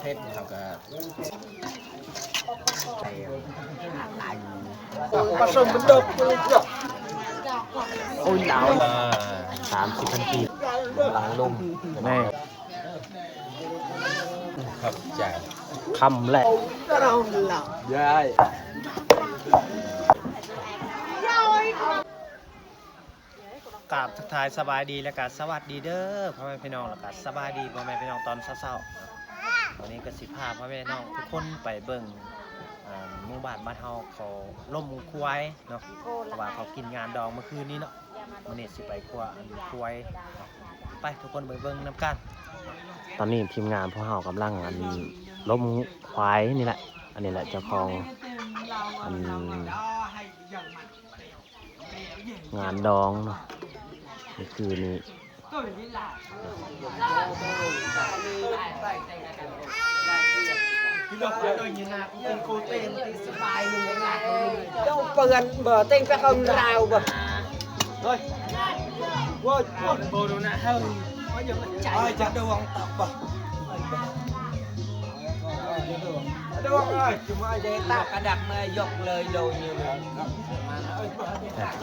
ເຜັດ ເຮົາກໍໃສ່ ປະສົມເປັນດົກ ໂອ້ຍ ລາວ ສາມສິບພັນກີບ ຫຼັງລົມ ແມ່ ຂອບໃຈ ຄຳແລກ ກາບທັກທາຍສະບາຍດີ ແລະກະສະຫວັດດີເດີພໍ່ແມ່ພີ່ນ້ອງ ແລະກະສະບາຍດີພໍ່ແມ່ພີ່ນ້ອງຕອນເຊົ້າໆ. ວັນນີ້ກໍຊິພາພໍ່ແມ່ນ້ອງທຸກຄົນໄປເບິ່ງ ອ່າ ໝູ່ບ້ານບ້ານເຮົາເຂົາລົມຄວາຍເນາະ ເພາະວ່າເຂົາກິນງານດອງມື້ຄືນນີ້ເນາະ. ມື້ນີ້ຊິໄປຄົວ ອັນ ຄວາຍ ໄປ ທຸກຄົນໄປເບິ່ງນຳກັນ. ຕອນນີ້ທີມງານພວກເຮົາກຳລັງ ອັນ ລົມຄວາຍນີ້ແຫຼະ. ອັນນີ້ແຫຼະເຈົ້າຂອງ ອັນ ງານດອງເນາະ ໃນຄືນນີ້. ເຈົ້າເປື້ອນບໍ່ ເຕັງໄປເອົາລາວບໍ່? ເຮີ້ຍ ໂອ້ຍ ໂອ້ຍ ບໍ່ຮູ້ນະ ເຮີ້ຍ ໂອ້ຍ ຢ່າມາໃຈ ໂອ້ຍ ຈະດວງຕະບະ.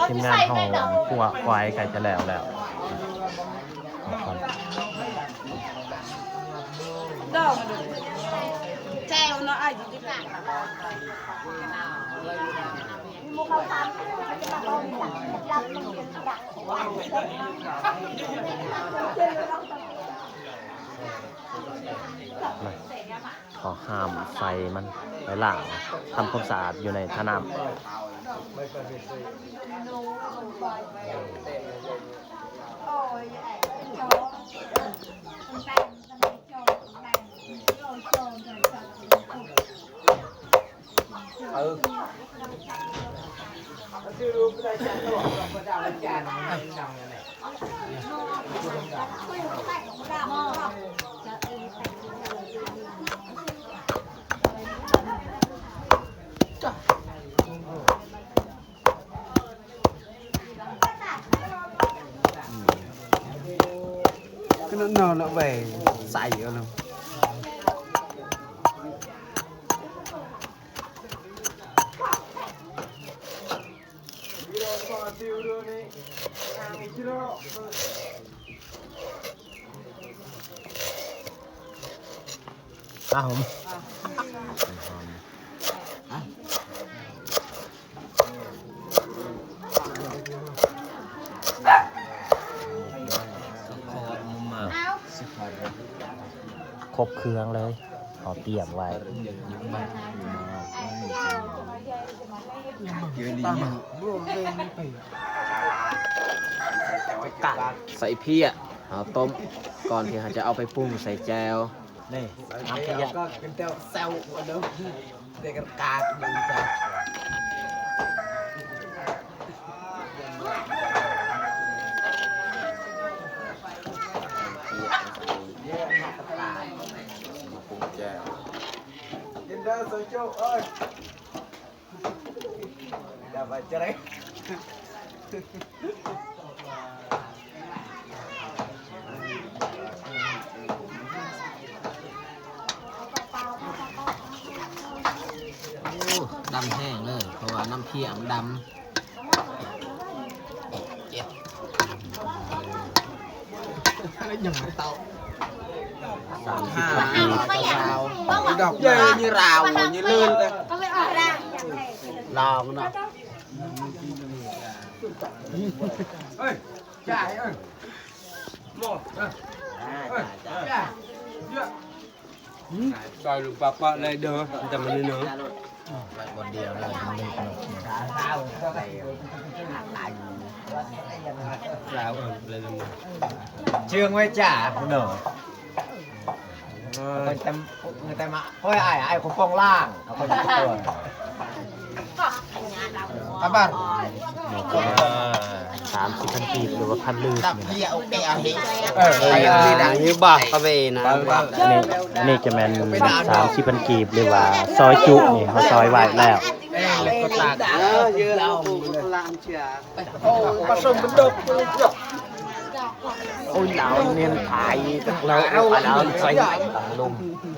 ທີມງານເຮົາຄົວຄວາຍໃກ້ຈະແລ້ວແລ້ວ. ເຂົາຫ້າມໃສ່ມັນໄປລ້າງ ທຳຄວາມສະອາດຢູ່ໃນທ່ານ້ຳ. ຂະໜາດນອນລະໄວ້ໃສ່ເອົາເນາະ. ຄົບເຄື່ອງເລີຍ ເຮົາຕຽມໄວ້. ໃສ່ເພຍ ເຮົາຕົ້ມ ກ່ອນທີ່ເຮົາຈະເອົາໄປປຸງໃສ່ແຈ່ວ. ນີ້ ນ້ຳພຽກ ເປັນແຕ່ແຊວເດີ ແຕ່ກະກາດມັນກະ ກິນເດີ ໂຊໂຈເອີຍ. ໂອ້ ດຳແຮງເລີຍ ເພາະວ່ານ້ຳພຽກມັນດຳ. ເຈັດ ຍັງເຕົາ ສາມສິບ ດອກເຢີຍນີ້ລາວນີ້ເລີຍ ລາວເນາະ. ເຮີ້ຍ ຈ່າຍເອີຍ ໝໍ ເອີ ເອີ ຈ່າຍ ເຢີຍ. ອືມ ຊ່ອຍລູກປະປະໄດ້ເດີ ແຕ່ມັນເນີ ໄວ້ບ່ອນດຽວເລີຍ ມັນເລີຍເນາະ. ລາວເອີ້ນເລີຍນຳ ເຊີງໄວ້ຈ້າເນາະ. ເອີ ແຕ່ ແຕ່ມາ ໂອ້ຍ ອ້າຍ ອ້າຍ ຂອງປອງລ່າງ ເອົາໄປກ່ອນ. ກະບາດ ສາມສິບພັນກີບ ຫຼືວ່າພັນກີບນີ້ແຫຼະ. ເອີ ອັນນີ້ບາດກະເວນະ ອັນນີ້ ອັນນີ້ຈະແມ່ນສາມສິບພັນກີບ ຫຼືວ່າຊອຍຈຸນີ້ ເຮົາຊອຍໄວ້ແລ້ວ. ໂອ້ຍ ປະສົມເປັນດົກ ໂອ້ຍ ລາວເນັ້ນຖ່າຍ ລາວ ລາວໃສ່ ເອົາລົງ.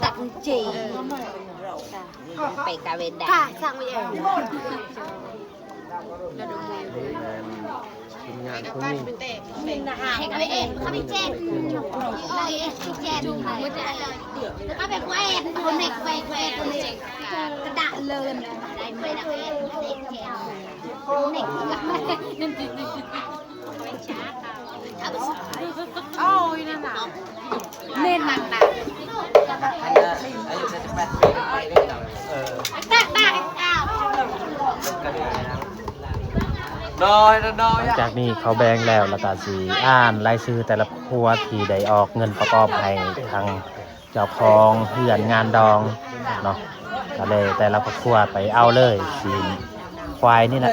Tặng chị. Phải cả về đá. Cả sang với em. ແມ່ນທີມງານຜູ້ຍິງ Phải cả với em, không bị chết. Ôi, em bị chết. Không phải của em, con này phải của em, con này. Cái đạn lớn. Đây, phải đạn em, con này. Con này. ຫຼັງຈາກນີ້ເຂົາແບ່ງແລ້ວ ແລ້ວກໍຊິອ່ານລາຍຊື່ແຕ່ລະຄົວທີ່ໄດ້ອອກເງິນປະກອບໃຫ້ທາງເຈົ້າຂອງເຮືອນງານດອງເນາະ ກໍເລີຍແຕ່ລະຄອບຄົວໄປເອົາເລີຍ ຊີ້ນຄວາຍນີ້ແຫຼະ.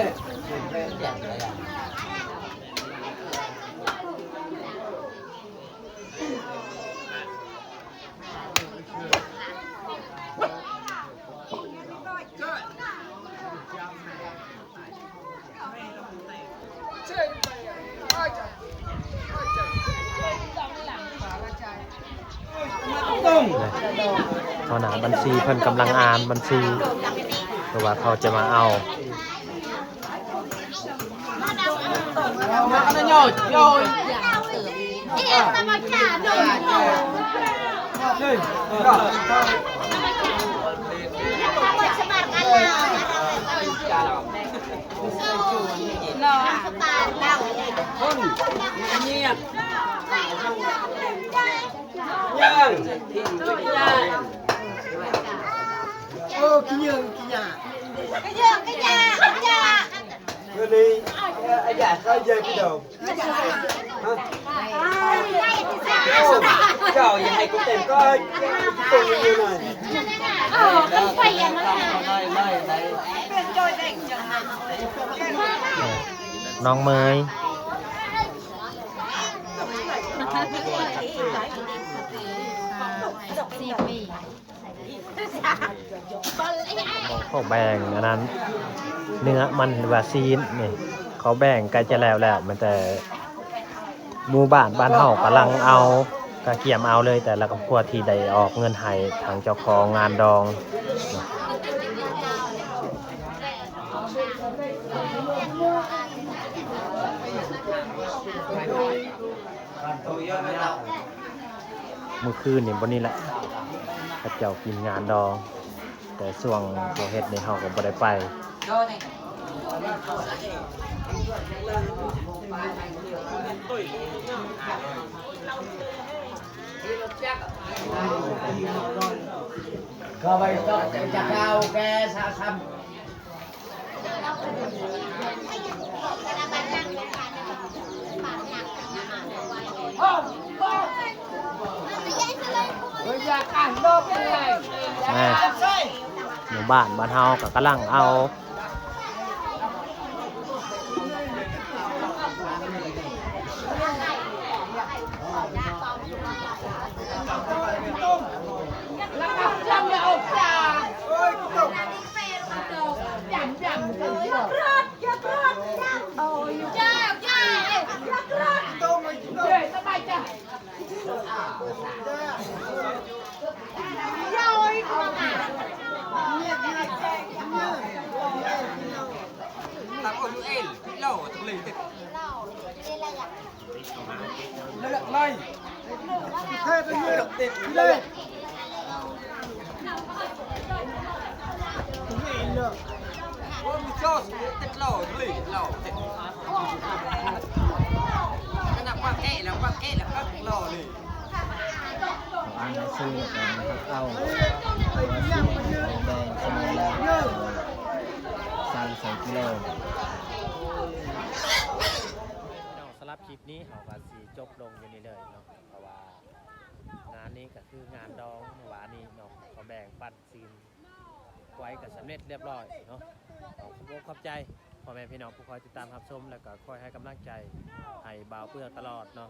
ຫົວໜ້າບັນຊີເພິ່ນກຳລັງອ່ານບັນຊີ ເພາະວ່າເຂົາຈະມາເອົາ ເຈົ້າຢ່າໃຫ້ກູເຕັມກໍຕົງຢູ່ໜ້ອຍ ນ້ອງເໝີຍ ເຂົາແບ່ງອັນນັ້ນ ເນື້ອມັນ ຫຼືວ່າຊີ້ນນີ້ ເຂົາແບ່ງໃກ້ຈະແລ້ວແລ້ວ ແມ່ນແຕ່ໝູ່ບ້ານ ບ້ານເຮົາກຳລັງເອົາ ກະກຽມເອົາເລີຍ ແຕ່ລະຄອບຄົວທີ່ໄດ້ອອກເງິນໃຫ້ທາງເຈົ້າຂອງງານດອງ. ມື້ຄືນນີ້ບ່ອນນີ້ແຫຼະ ເຂົາເຈົ້າກິນງານດອງ ແຕ່ຊ່ວງເຂົາເຮັດນີ້ເຮົາກໍບໍ່ໄດ້ໄປ. ອ່າ ໝູ່ບ້ານ ບ້ານເຮົາກໍກຳລັງເອົາ ອ່ານລາຍຊື່ແລ້ວກໍມາຮັບເອົາ ແບ່ງສະເໝີແລ້ວ ຊັ່ງໃສ່ກິໂລ. ພີ່ນ້ອງ ສຳລັບຄລິບນີ້ເຮົາກໍຊິຈົບລົງຢູ່ນີ້ເລີຍເນາະ ເພາະວ່າງານນີ້ກໍຄືງານດອງມື້ວານນີ້ເນາະ ເຂົາແບ່ງປັ້ນຊີ້ນ ໄວ້ກໍສຳເລັດລຽບຮ້ອຍເນາະ. ຂໍຂອບອົກຂອບໃຈພໍ່ແມ່ພີ່ນ້ອງຜູ້ຄອຍຕິດຕາມຮັບຊົມ ແລ້ວກໍຄອຍໃຫ້ກຳລັງໃຈໃຫ້ບ່າວເປືອກຕະຫຼອດເນາະ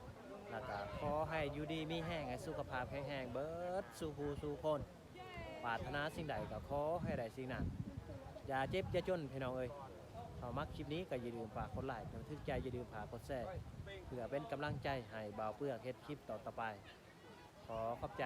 ແລ້ວກໍຂໍໃຫ້ຢູ່ດີມີແຮງ ໃຫ້ສຸຂະພາບແຂງແຮງເບິດສູ່ຜູ້ສູ່ຄົນ ປາດຖະໜາສິ່ງໃດກໍຂໍໃຫ້ໄດ້ສິ່ງນັ້ນ ຢ່າເຈັບຢ່າຈົນພີ່ນ້ອງເອີຍ. ຖ້າມັກຄລິບນີ້ກໍຢ່າລືມຝາກກົດໄລ ຖ້າຖືກໃຈຢ່າລືມຝາກກົດແຊ ເພື່ອເປັນກຳລັງໃຈໃຫ້ບ່າວເປືອກເຮັດຄລິບຕໍ່ໆໄປ. ຂໍຂອບໃຈ.